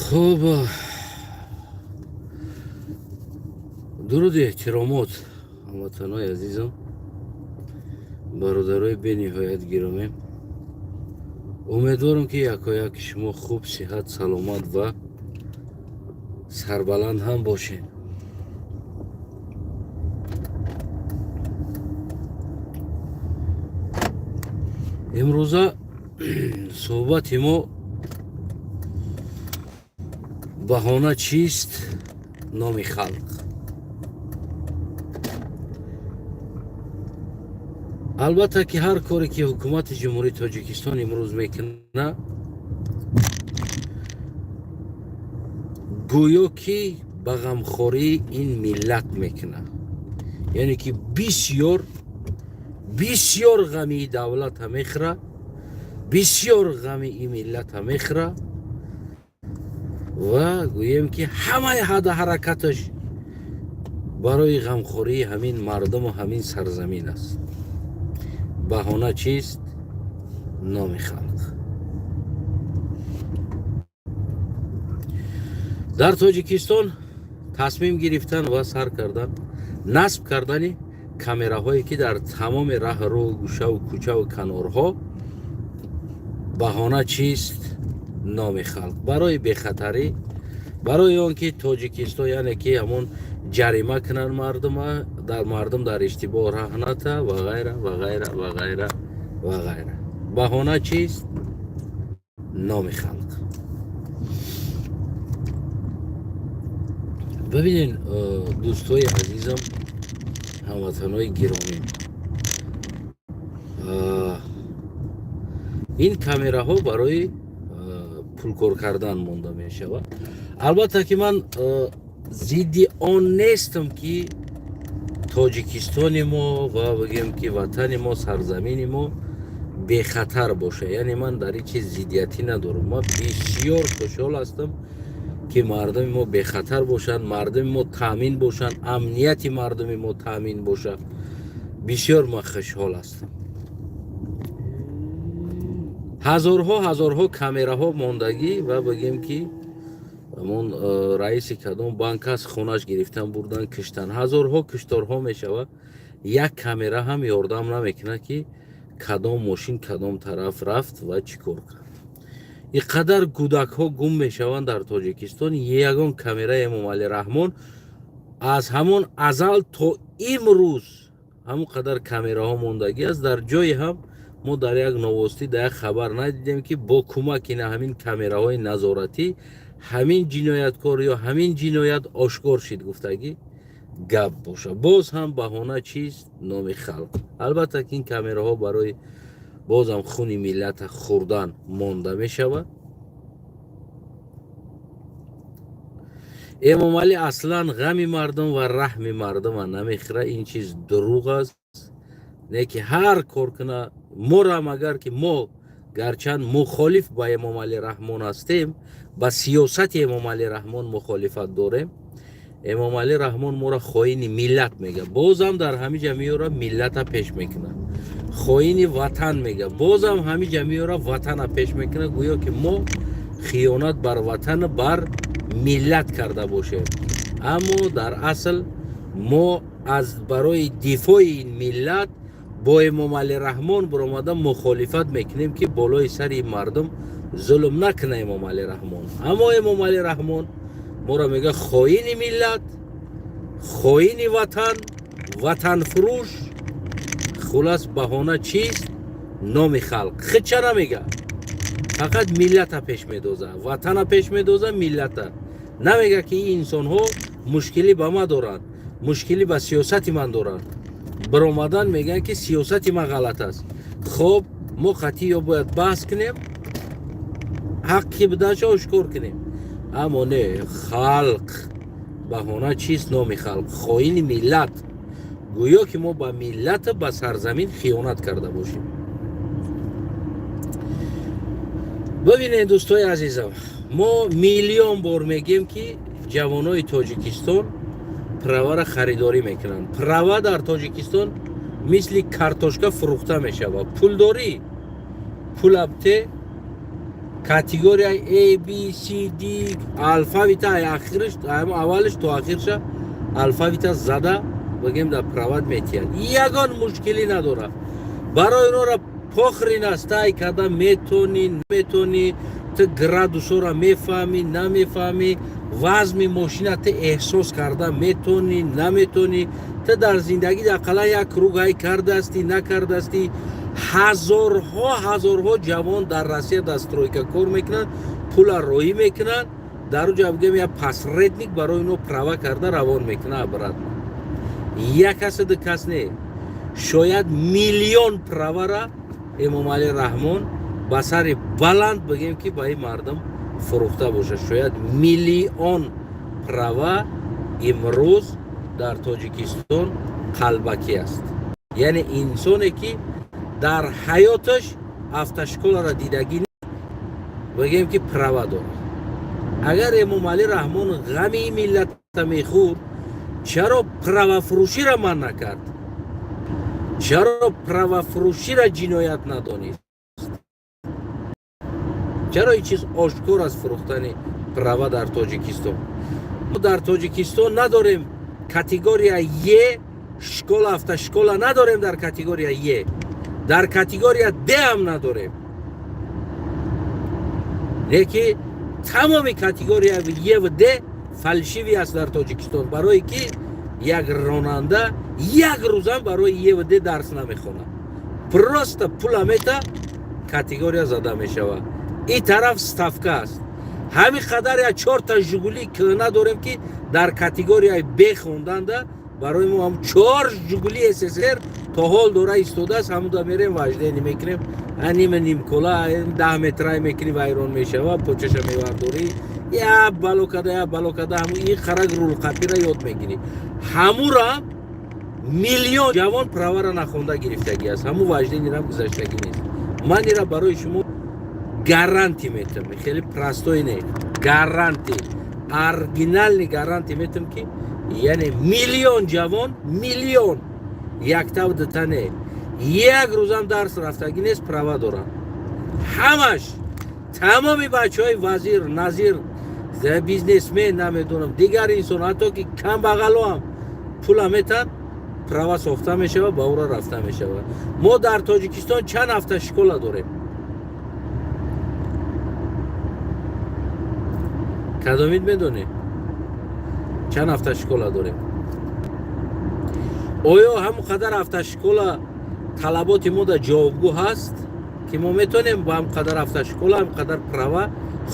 Хуб, дуруди эҳтиромот, ҳамватанои азизам, бародарои бениҳоят гиромӣ. Умедворам, ки якояки шумо хуб, сиҳат, саломат ва сарбаланд ҳам бошед. Имрӯза суҳбати мо «Баҳона чист? Номи халқ». Албатта, ки ҳар коре ки ҳукумати Ҷумҳурии Тоҷикистон имрӯз мекунад, гӯё ки ба ғамхории ин миллат мекунад, яъне ки бисёр бисёр ғами давлата мехӯра, бисёр ғами ин миллата мехӯра ва гӯем, ки ҳамаи ҳада ҳаракаташ барои ғамхории ҳамин мардуму ҳамин сарзамин аст. Баҳона чист? Номи халқ. Дар Тоҷикистон тасмим гирифтан ва сар кардан насб кардани камераҳое, ки дар тамоми раҳру, гӯшаву кӯчаву канорҳо. Баҳона чист? Номи халқ. Барои бехатарӣ, барои он ки Тоҷикистон, яъне ки ҳамон ҷарима кунанд мардума, дар мардум дар иштибоҳ раҳ ната ва ғайра ва ғайра ва ғайра ва ғайра. Баҳона чист? Номи халқ. Бибинен, дӯстои азизам, ҳамватанои гиромӣ, ин камераҳо барои пулкор кардан монда мешавад. Албатта, ки ман зидди он нестам, ки Тоҷикистони мо ва бигем, ки ватани мо, сарзамини мо бехатар бошад. Яъне ман дар ин чиз зиддиятӣ надорам. Ман бисёр хушҳол ҳастам, ки мардуми мо бехатар бошанд, мардуми мо таъмин бошанд, амнияти мардуми мо таъмин бошад. Бисёр ман хушҳол ҳастам. Ҳазорҳо ҳазорҳо камераҳо мондагӣ ва бигем, ки ҳамон раиси кадом банк аст, хонаш гирифтан, бурдан, киштан. Ҳазорҳо кишторҳо мешавад, як камера ҳам ёрдам намекунад, ки кадом мошин кадом тараф рафт ва чӣ кор кард. Ин қадар кӯдакҳо гум мешаванд дар Тоҷикистон, ягон камераи Эмомалӣ Раҳмон аз ҳамон азал то имрӯз ҳамон қадар камераҳо мондагӣ аст. Дар ҷое ҳам мо дар як новостӣ, дар як хабар надидем, ки бо кӯмаки на ҳамин камераҳои назоратӣ ҳамин ҷинояткор ё ҳамин ҷиноят ошкор шид гуфтагӣ гап боша. Боз ҳам баҳона чист? Номи халқ. Албатта, ки ин камераҳо барои бозам хуни миллата хӯрдан монда мешавад. Эмомалӣ аслан ғами мардум ва раҳми мардума намехӯра. Ин чиз дурӯғ аст. Не ки ҳар кор куна морам, агар ки мо гарчанд мухолиф ба Эмомалӣ Раҳмон ҳастем, ба сиёсати Эмомалӣ Раҳмон мухолифат дорем, Эмомалӣ Раҳмон моро хоини миллат мега, бозам дар ҳамин ҷа меёра, миллата пеш мекунад. Хоини ватан мега, бозам ҳамин ҷа меёра, ватана пеш мекунад. Гӯё ки мо хиёнат бар ватану бар миллат карда бошем. Аммо дар асл мо аз барои дифои ин миллат бо Эмомалӣ Раҳмон баромада мухолифат мекунем, ки болои сари мардум зулм накуна Эмомалӣ Раҳмон. Аммо Эмомалӣ Раҳмон моро мега хоини миллат, хоини ватан, ватанфурӯш. Хулас, баҳона чист? Номи халқ. Хича намега, фақат миллата пеш медоза, ватана пеш медоза, миллата намега, ки ин инсонҳо мушкилӣ ба ма доранд, мушкилӣ ба сиёсати ман доранд. Баромадан мегӯянд, ки сиёсати ман ғалат аст. Хоб, мо қатъӣ ё бояд баҳс кунем, ҳаққи буданашо ошкор кунем. Аммо не, халқ. Баҳона чист? Номи халқ. Хоини миллат. Гӯё ки мо ба миллата, ба сарзамин хиёнат карда бошем. Бибинед, дӯстои азизам, мо миллион бор мегӯем, ки ҷавонои Тоҷикистон правара харидорӣ мекунанд. Права дар Тоҷикистон мисли картошка фурӯхта мешавад. Пулдорӣ, пулабте. Категорияи A, B, C, D, алфавита, ахирш, аввалиш то ахирша алфавита зада, бигем, дар прават метиҳад, ягон мушкилӣ надорад. Барои онора похрен аст, тай карда метонӣ, наметонӣ, ту градусора мефаҳмӣ, намефаҳмӣ, вазми мошина ту эҳсос карда метонӣ, наметонӣ, ту дар зиндагӣ ақаллан як круг ҳай кардаастӣ, накардаастӣ. Ҳазорҳо, ҳазорҳо ҷавон дар Россия дар стройка кор мекунанд, пула роҳӣ мекунанд, дар уҷа, бигем, як посредник барои оно права карда равон мекунад обратно. Як касе, ду кас не, шояд миллион правара Эмомалӣ Раҳмон ба сари баланд, бигем, ки ба ин мардум фурӯхта бошад. Шояд миллион права имрӯз дар Тоҷикистон қалбакӣ аст. Яъне инсоне, ки дар ҳаёташ автошколаро дидагӣ, бигем, ки права дорад. Агар Эмомалӣ Раҳмон ғами миллата мехӯрд, чаро правафурӯширо манъ накард? Чаро правафурӯширо ҷиноят надонист? Чаро ин чиз ошкор аст, фурӯхтани права дар Тоҷикистон? Дар Тоҷикистон надорем категория Е, школа, автошкола надорем дар категория Е, дар категория Д ҳам надорем. Леки тамоми категория Е ва Д фальшивый аст дар Тоҷикистон, барое ки як ронанда як рӯзам барои Е ва Д дарс намехонад, просто пула мета, категория зада мешавад. Ин тараф ставка аст. Ҳамин қадар як чорта Жигули кӯҳна дорем, ки дар категорияи Б хонданда барои мо ҳам чор Жигули СССР то ҳол дора истодааст. Ҳамуда мерем, вождение мекунем, нима нимкола, 10 метрай мекунӣ, вайрон мешава, почаша мевардорӣ, я бало када, я бало када, ҳаму ин қарак рулқапира ёд мегирӣ. Ҳамура миллион ҷавон правара нахонда гирифтагӣ аст, ҳаму вождениерам гузаштагӣ нест. Ман ира барои шумо гарантия метам, хеле простой не, гарантия, оригинальный гарантия метам, ки яъне миллион ҷавон, миллион, яктав дута не, як рӯзам дарс рафтагӣ нест, права доранд ҳамаш. Тамоми бачаҳои вазир, назир, бизнесмен, намедонам, дигар инсон, ҳатто ки камбағалоам пула метан, права сохта мешавад, ба ура рафта мешавад. Мо дар Тоҷикистон чанд автошкола дорем? Кадомид медонем чанд автошкола дорем? Оё ҳамон қадар автошкола талаботи мо дар ҷавобгӯ ҳаст, ки мо метавонем ба ҳам қадар автошкола, ҳам қадар права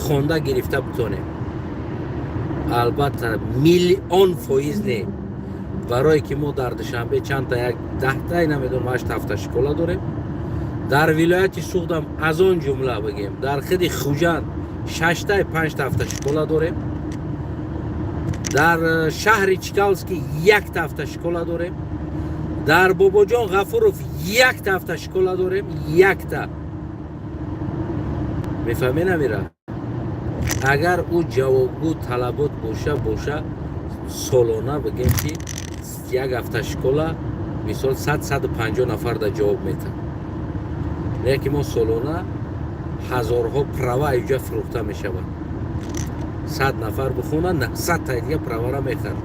хонда гирифта битонем? Албатта, миллион фоиз не. Барое ки мо дар Душанбе чандта, як даҳтай, намедонам, ҳашт автошкола дорем, дар вилояти Суғдам, аз он ҷумла, бигем, дар худи Хуҷанд шаштай, панҷта автошкола дорем, дар шаҳри Чкаловский якта автошкола дорем, дар Бобоҷон Ғафуров якта автошкола дорем, якта. Мефаҳме, намира? Агар ӯ ҷавобгӯ талабот боша, солона, бигем, ки як автошкола, мисол, 100, 150 нафар да ҷавоб метаҳад. Леки мо солона ҳазорҳо права иҷа фурӯхта мешавад. 100 нафар бихонад, 100 таи дига правара мехарад.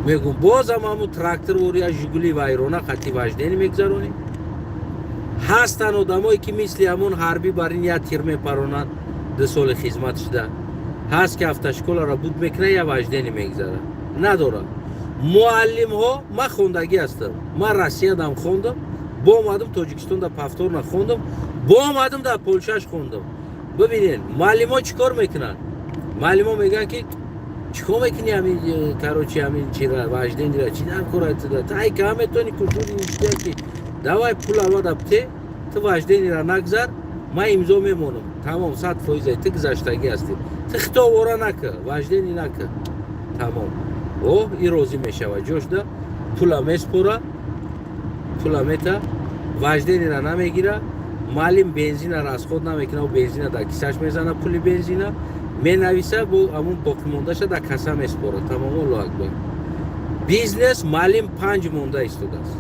Мегум, бозам ҳамун трактор вория, Жигули вайрона қати вождение мегузаронӣ. Ҳастанд одамое, ки мисли ҳамун ҳарбӣ бар ин як тир мепаронанд, 2 соли хизмат шуда ҳаст, ки автошколаро буд мекунад, я вождение мегузарад, надорад. Муаллимҳо, ман хондагӣ ҳастам, ман Россиядам хондам, бо омадам Тоҷикистон да повторно хондам, бо омадам дар Полшаш хондам. Бибинед, муаллимҳо чӣ кор мекунанд? Муаллимҳо мегӯянд, ки чӣ кор мекунӣ ҳамин, короче, ҳамин чира, вождениера чӣ дар кора тай ка метавонӣ кушури ки давай пул аввал бте, ту вождениера нагзар, ман имзо мемонам, тамом, 100%, ту гузаштагӣ ҳастӣ, ту хитобора нака, вождение нака, тамом. О, и розӣ мешавад, ҷошда пула меспора, пула мета, вождениера намегира. Муаллим бензина расход намекуна, бензина дар кисаш мезана, пули бензина менависа, бо ҳамун боқимондаша дар каса меспора, тамом. Аллоҳ акбар, бизнес. Муаллим панҷ монда истодааст,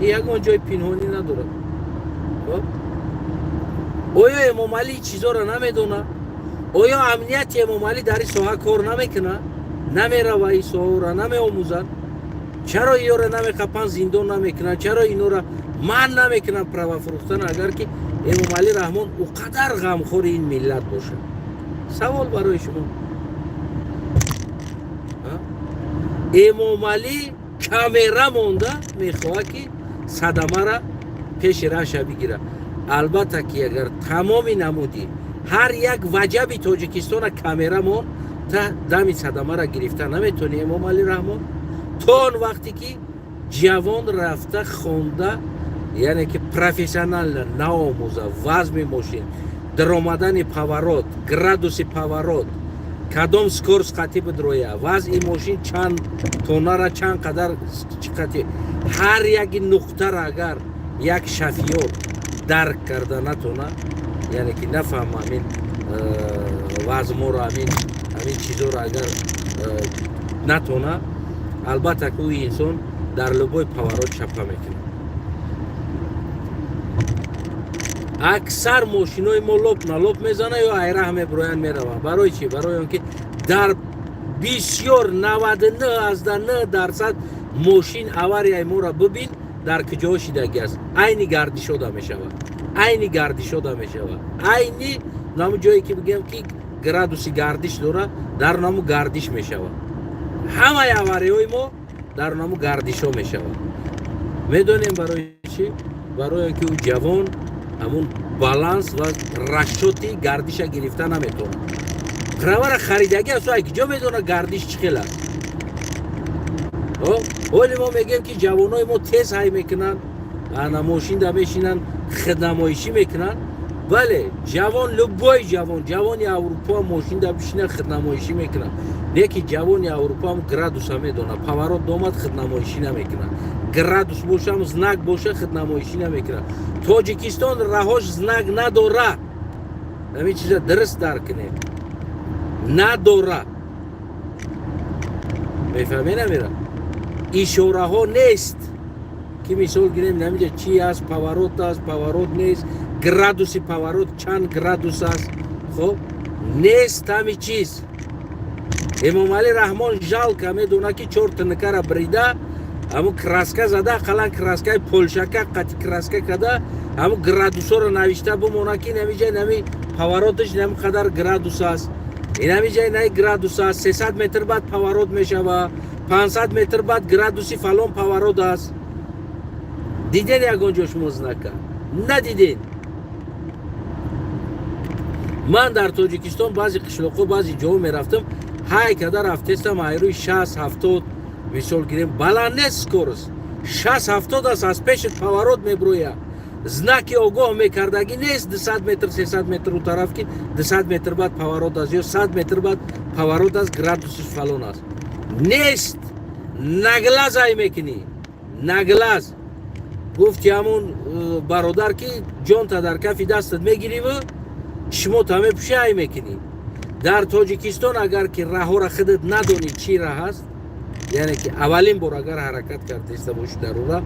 ягон ҷои пинҳонӣ надорад. Оё Эмомалӣ чизоро намедонад? Оё амнияти Эмомалӣ дар ин соҳа кор намекунад, намерава, ин соҳаро намеомӯзад? Чаро иёро намеқапанд, зиндон намекунанд? Чаро инора манъ намекунанд права фурӯхтан, агар ки Эмомалӣ Раҳмон ӯ қадар ғамхори ин миллат бошад? Савол барои шумо. Эмомалӣ камера монда мехоҳад, ки садамара пеши раша бигирад. Албатта, ки агар тамоми намуди ҳар як ваҷаби Тоҷикистона камера мон, та дами садамара гирифта наметонӣ, Эмомалӣ Раҳмон, то он вақте ки ҷавон рафта хонда, яъне ки профессионально наомӯза вазми мошин, даромадани поворот, градуси поворот, кадом скорость қатӣ бидроя, вазъи мошин чанд тоннара, чанд қадар чӣ қати, ҳар яки нуқтара агар як шофёр дарк карда натона, яъне ки нафаҳма амин вазморо, амин чизоро агар натона, албатта ки ӯ инсон дар любой поворот чапа мекунад. Аксар мошинои мо лоп на лоп мезана ё айраҳ мебироянд, мераванд. Барои чӣ? Барои он ки дар бисёр 99,9% мошин аварияи моро бибин, дар куҷоҳо шидагӣ аст? Айни гардишода мешавад, айни гардишода мешавад, айни наму ҷое ки бигӯям ки градуси гардиш дора, дар наму гардиш мешавад. Ҳамаи авариҳои мо дар наму гардишҳо мешавад. Медонем барои чӣ? Барои он ки ӯ ҷавон ҳамун баланс ва расчёти гардиша гирифта наметавонад. Правара харидагӣ аст, ай куҷо медонад гардиш чӣ хел аст? Ҳоли мо мегӯем, ки ҷавонои мо тез ҳай мекунанд, ана мошинда мешинанд, худнамоишӣ мекунанд. Бале, ҷавон, любой ҷавон, ҷавони Аврупо мошинда бишина, худнамоишӣ мекунад. Леки ҷавони Аврупо ҳам градуса медонад. Поворот домад, худнамоишӣ намекунад. Градус бошам, знак боша, худнамоишӣ намекунад. Тоҷикистон раҳош знак надора. Ҳамин чиза дуруст дарк кунед. Надора, мефаҳме? Намера ишораҳо нест, ки мисол гирем, намиҷа чи аст, поворот аст, поворот нест, градуси поворот чанд градус аст. Хоб, нест ҳами чиз. Эмомалӣ Раҳмон жалко медона, ки чор тнкара брида, ҳамун краска зада, ақаллан краскаи полшака қати краска када, ҳамун градусҳоро навишта бимона, ки намиҷа нами повороташ нами қадар градус аст, инамиҷа инаи градус аст, 300 метр баъд поворот мешава, 500 метр баъд градуси фалон поворот аст. Диден ягон ҷо шумо знака надиден? Ман дар Тоҷикистон баъзе қишлоқҳо, баъзе ҷоҳо мерафтам, ҳай када рафтестам, айрӯи 60-70, мисол гирем, баланд нест скорость, 60-70 аст, аз пешат поворот меброя, знаки огоҳ мекардагӣ нест 200 метр, 300 метр у тараф, ки 200 метр баъд поворот аст ё 100 метр баъд поворот аст, градусиш фалон аст. Нест. На глаз ай мекунӣ, на глаз. Гуфти ҳамун бародар, ки ҷонта дар кафи дастат мегириву чишмота мепӯши, ай мекунӣ. Дар Тоҷикистон агар ки раҳҳоро худат надонӣ, чӣ раҳ аст, яъне ки аввалин бор агар ҳаракат кардаиста бошӣ дар ура,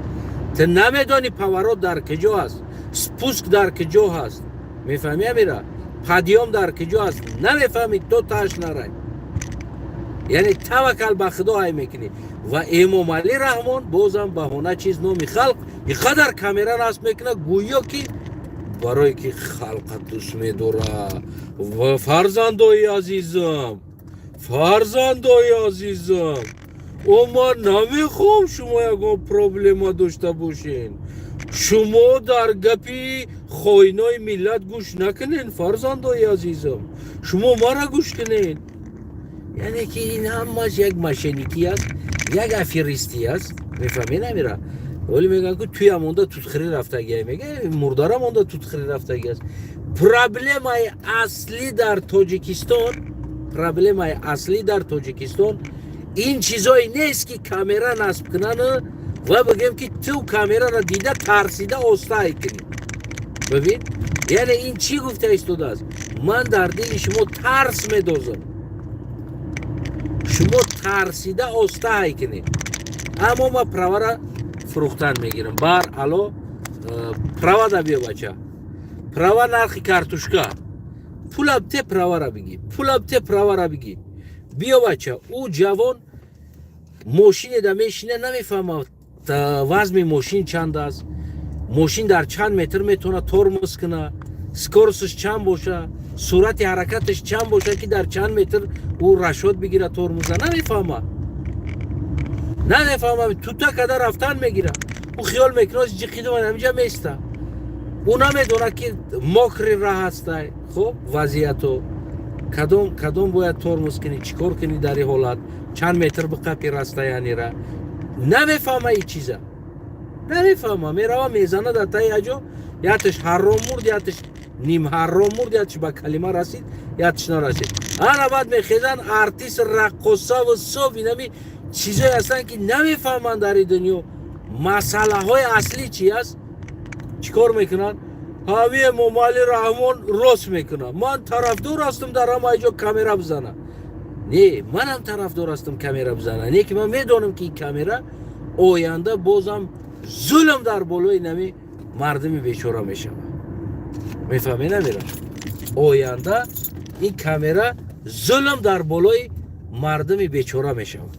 ту намедонӣ поворот дар куҷо аст, спуск дар куҷо ҳаст, мефаҳмӣ амира, подъём дар куҷо аст, намефаҳмӣ, то таш нарай. Яъне таваккал ба Худо ай мекунӣ. Ва Эмомалӣ Раҳмон бозам баҳона чиз, номи халқ, ин қадар камера насб мекунад, гӯё ки барое ки халқа дӯст медорад. Ва фарзандои азизам, фарзандои азизам, о, ман намехоҳам шумо ягон проблема дошта бошен. Шумо дар гапи хоинои миллат гӯш накунен. Фарзандои азизам, шумо мара гӯш кунед. Яъне ки ин ҳамаш як мошенникӣ аст, як аферистӣ аст, мефаҳмӣ намира? Вале мегӯянд, ки туя монда тутхӯрӣ рафтагия, мега мурдара монда тутхӯрӣ рафтагӣ аст. Проблемаи аслӣ дар Тоҷикистон, проблемаи аслӣ дар Тоҷикистон ин чизое нест, ки камера насб кунану ва бигӯем, ки ту камераро дида, тарсида, остай кунӣ. Бибин, яъне ин чӣ гуфта истодааст? Ман дар дили шумо тарс медозам, шумо тарсида остаҳай кунед. Аммо ман правара фурӯхтан мегирам. Бар ало, права да биё, бача. Права нархи картушка. Пула бте, правара бигӣ, пула бте, правара бигӣ. Биё, бача, ӯ ҷавон мошине да мешина, намефаҳмад, вазми мошин чанд аст, мошин дар чанд метр метавонад тормоз куна, скоростш чанд боша, суръати ҳаракаташ чанд боша, ки дар чанд метр ӯ расчёт бигира тормоза. Намефаҳма, намефаҳма, тута када рафтан мегира. Ӯ хиёл мекунад, ҷиқидуман ҳаминҷа места. Ӯ намедонад, ки мокрый раҳ ҳастай. Хуб, вазъиято кадом кадом бояд тормоз кунӣ, чӣ кор кунӣ, дар ин ҳолат чанд метр биқапи расстоянира намефаҳма. Ин чиза намефаҳма, мерава, мезана дар таи аҷо. Яташ ҳарром мурд, яташ нимҳарром мурд, яташ ба калима расид, яташ нарасид. Ана баъд мехезан артист, раққосаву соб. Инами чизое ҳастанд, ки намефаҳманд дар ин дунё масъалаҳои аслӣ чи аст. Чӣ кор мекунанд? Ҳами Эмомалӣ Раҳмон рост мекунад, ман тарафдор ҳастам, дар ҳама ҷо камера бизана. Не, манам тарафдор ҳастам камера бизана, не ки ман медонам, ки ин камера оянда бозам зулм дар болои нами мардуми бечора мешавад. Мефаҳме, намера? Оянда ин камера зулм дар болои мардуми бечора мешавад,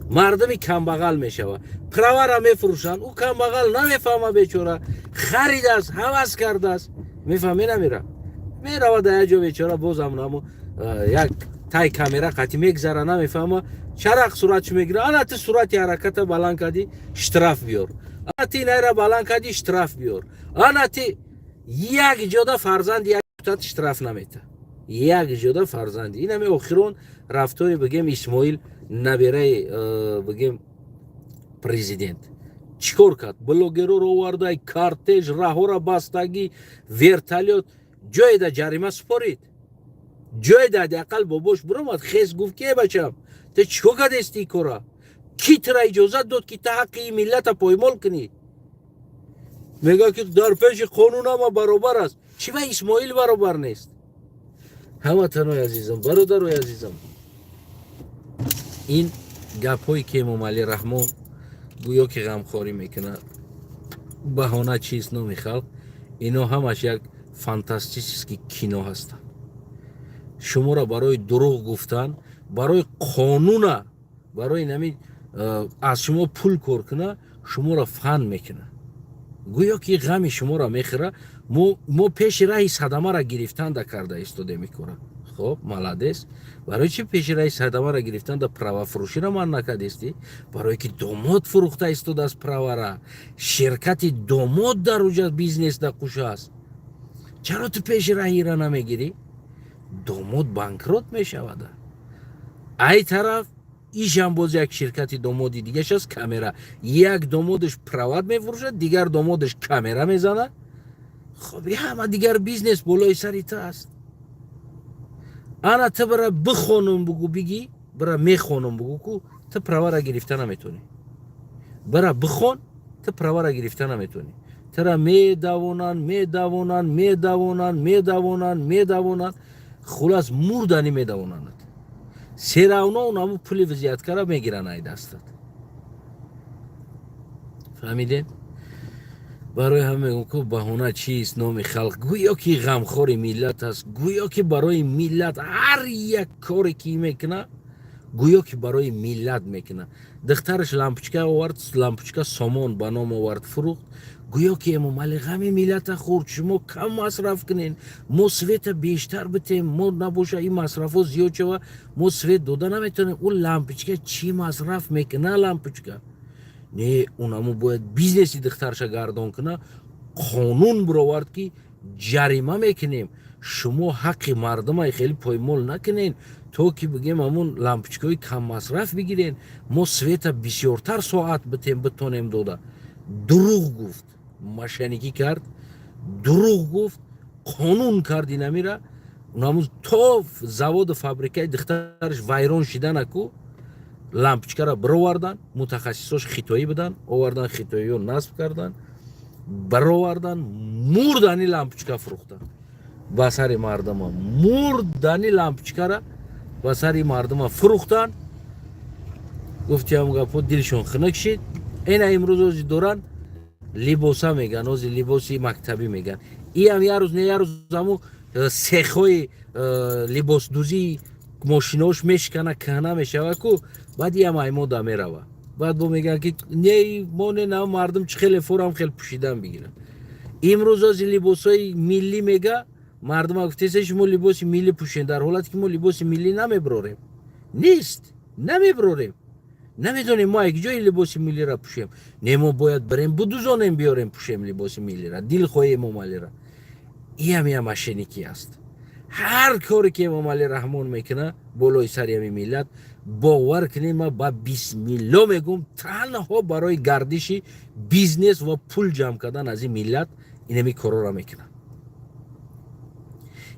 мардуми камбағал мешавад. Правара мефурӯшанд, ӯ камбағал намефаҳма, бечора харидааст, ҳавас кардааст. Мефаҳме, намера? Мерава дар як ҷо, бечора бозам намо як тай камера қати мегзара, намефаҳма, чарақ суратш мегира. Ана ту сурати ҳараката баланд кардӣ, штраф биёр. Ана ти инайра баланд кардӣ, штраф биёр. Ана ти як ҷода фарзанди як депутат штраф намета, як ҷода фарзанди. Инами охирон рафтори, бигем, Исмоил, набераи, бигем, президент чӣ кор кард? Блогерро овардай, кортеж, раҳора бастагӣ, вертолёт. Ҷоеда ҷарима супорид? Ҷоеда ҳадди ақал бобош биромад, хес гуфт, ки: «Э, бачам, ту чӣ кор кардести? Кора ки тура иҷозат дод, ки ту ҳаққи ин миллата поймол кунӣ?» Мега, ки дар пеши қонун ҳама баробар аст. Чӣ ба Исмоил баробар нест? Ҳамватанои азизам, бародарои азизам, ин гапҳое, ки Эмомалӣ Раҳмон гӯё ки ғамхорӣ мекунад, баҳона чист, номи халқ, ино ҳамаш як фантастический кино ҳастанд. Шуморо барои дурӯғ гуфтан, барои қонуна, барои нами аз шумо пул кор куна, шуморо фан мекуна, гӯё ки ғами шуморо мехӯра. Мо пеши раҳи садамаро гирифтанда карда истодем икора. Хоб, молодец. Барои чӣ пеши раҳи садамаро гирифтанда правафурӯширо ман накардистӣ? Барое ки домод фурӯхта истодааст правара, ширкати домод дар уҷа бизнес да қуш аст. Чаро ту пеши раҳира намегирӣ? Домод банкрот мешавада. Ай тараф ишам боз як ширкати домоди дигаш аст, камера. Як домодаш права мефурӯшад, дигар домодаш камера мезанад. Хоб, ҳама дигар бизнес болои сари ту аст. Ана ту бара бихонум, бугу, бигӣ, бара мехонум, бугу, ку ту правара гирифта наметонӣ. Бара бихон, ту правара гирифта наметонӣ. Тура медавонанд, медавонанд, медавонанд, медавонанд, медавонанд, хулас, мурдани медавонанд. Всё равно онаму пули взяткара мегиранд ай дастат. Фаҳмидем? Барои ҳама мегӯм, ку баҳона чист, номи халқ? Гӯё ки ғамхори миллат аст, гӯё ки барои миллат ҳар як коре ки мекуна, гӯё ки барои миллат мекуна. Духтараш лампочка овард, лампочка сомон ба ном овард, фурӯхт. Гӯё ки Эмомалӣ ғами миллата хӯрд, шумо кам масраф кунен, мо света бештар битем, мо набоша ин масрафҳо зиёд шава, мо свет дода наметавонем. Ӯ лампочка чӣ масраф мекуна? Лампочка не, унаму бояд бизнеси духтарша гардон куна. Қонун бировард, ки ҷарима мекунем, шумо ҳаққи мардумай хеле поймол накунен, то ки, бигем, ҳамун лампочкаҳои каммасраф бигирен, мо света бисёртар соат битем, битонем дода. Дурӯғ гуфт, мошенникӣ кард, дурӯғ гуфт, қонун кард. Инамира унаму то заводу фабрикаи духтараш вайрон шиданаку лампочкаро бировардан. Мутахассисош хитоӣ буданд, овардан, хитоиё насб кардан, баровардан, мурдани лампочка фурӯхтан ба сари мардума. Мурдани лампочкара ба сари мардума фурӯхтан. Гуфтиам гапо, дилшон хунук шид. Ина имрӯз ози доранд. Либоса меган, ози либоси мактабӣ меган. Иам як рӯз не, як рӯз аму сехҳои либосдӯзии мошинош мешикана, кӯҳна мешава ку, баъд иам аймода мерава. Баъд бо мегӯянд, ки не, мо не, на мардум чӣ хеле форам хел пӯшидан бигиранд. Имрӯз ози либосҳои миллӣ мега, мардума гуфтеса, шумо либоси миллӣ пӯшен, дар ҳолате ки мо либоси миллӣ намеброрем, нест, намеброрем, намедонем мо як ҷои либоси миллиро пӯшем. Не, мо бояд бирем, будузонем, биёрем, пӯшем либоси миллиро, дилхоҳи Эмомалира. Иам я мошенникӣ аст. Ҳар коре ки Эмомалӣ Раҳмон мекуна болои сари ҳами миллат, бовар кунед, ман ба бисмилло мегӯм, танҳо барои гардиши бизнес ва пул ҷамъ кардан аз ин миллат инами корора мекунад.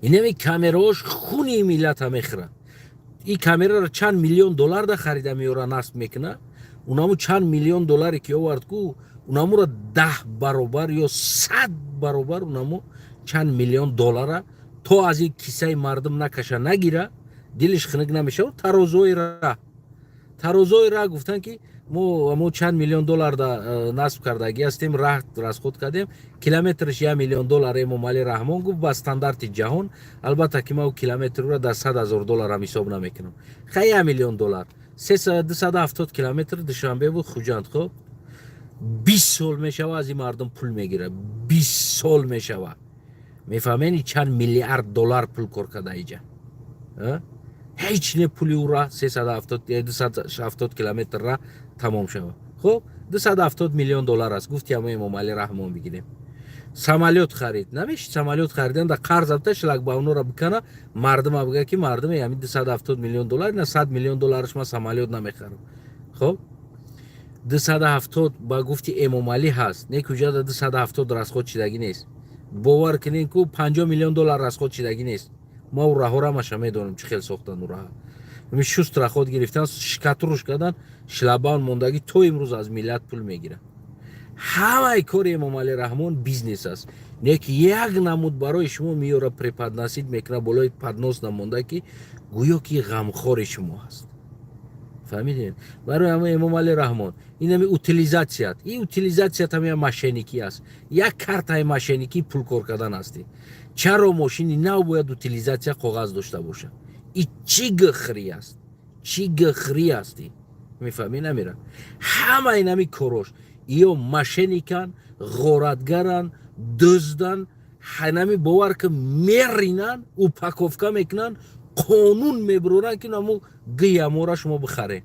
Инами камераош хуни миллата мехӯрад. Ин камераро чанд миллион доллар да харида меёра, насб мекуна. Унаму чанд миллион долларе ки овард ку, унамуро 10 баробар ё 100 баробар, унаму чанд миллион доллара то аз ин кисаи мардум накаша, нагира, дилиш хунук намешавад. Тарозои ра, тарозои ра гуфтанд, ки мо чанд миллион доллар да насб кардагӣ ҳастем, раҳ расход кардем, километрш 1 миллион доллар. Эмомалӣ Раҳмон гуфт, ба стандарти ҷаҳон. Албатта, ки ма километрро дар 100 000 доллар ҳам ҳисоб намекунам. Хай, 1 миллион доллар, 270 километр Душанбе буд Хуҷанд. Хоб, 20 сол мешава, аз ин мардум пул мегирад, 20 сол мешава. Мефаҳмени, чанд миллиард доллар пул кор карда иҷа? Ҳеҷ не, пули ура 270 километрра тамом шавад. Хуб, 270 миллион доллар аст, гуфти ҳама Эмомалӣ Раҳмон бигирем. Самолёт харид намешид. Самолёт харидан да қарз абта шлагбаунора бикана, мардума бигӯяд, ки мардуме, ҳамин 270 миллион доллар на, 100 миллион доллараш ман самолёт намехарам. Хоб, 270 ба гуфти Эмомалӣ ҳаст, не, куҷода 270 расход шидагӣ нест. Бовар кунед ку, 50 миллион доллар расход шидагӣ нест. Ма у раҳорамаша медонам, чӣ хел сохтан у раҳа. Шуст раход гирифтан, шикатруш кардан, шлагбаун мондагӣ, то имрӯз аз миллат пул мегирад. Ҳамаи кори Эмомалӣ Раҳмон бизнес аст. Не ки як намуд барои шумо меёра, преподносить мекунад, болои поднос намонда, ки гӯё ки ғамхори шумо ҳаст. Фаҳмидед? Барои ҳама Эмомалӣ Раҳмон инами утилизатсият, ин утилизатсият ҳам як мошенникӣ аст, як картаи мошенникӣ пулкор кардан ҳастӣ. Чаро мошини нав бояд утилизатсия коғаз дошта бошад? И чӣ гихрӣ аст, чӣ гихрӣ ҳастӣ? Мефаҳмӣ? Намера ҳама инами корош ё мошенникан, ғоратгаран, дуздан. Ҳанами бовар ки меринан, упаковка мекунанд, қонун мебуроранд, ки намо гиямора шумо бихаред.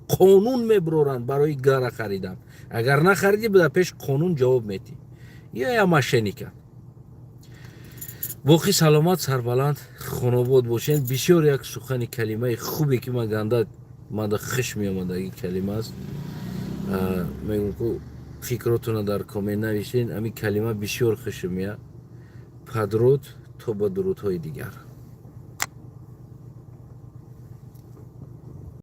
Қонун мебуроранд барои гара харидан. Агар нахаридӣ, дар пеш қонун ҷавоб метӣ. Ё я мошенника. Боқӣ саломат, сарбаланд, хонобод бошед. Бисёр як сухани, калимаи хубе, ки ман ганда манда хуш меомадаги калима аст. Мегӯм ку, фикротона дар коммент нависед. Ҳамин калима бисёр хушм меяд. Падруд, то ба дурудҳои дигар.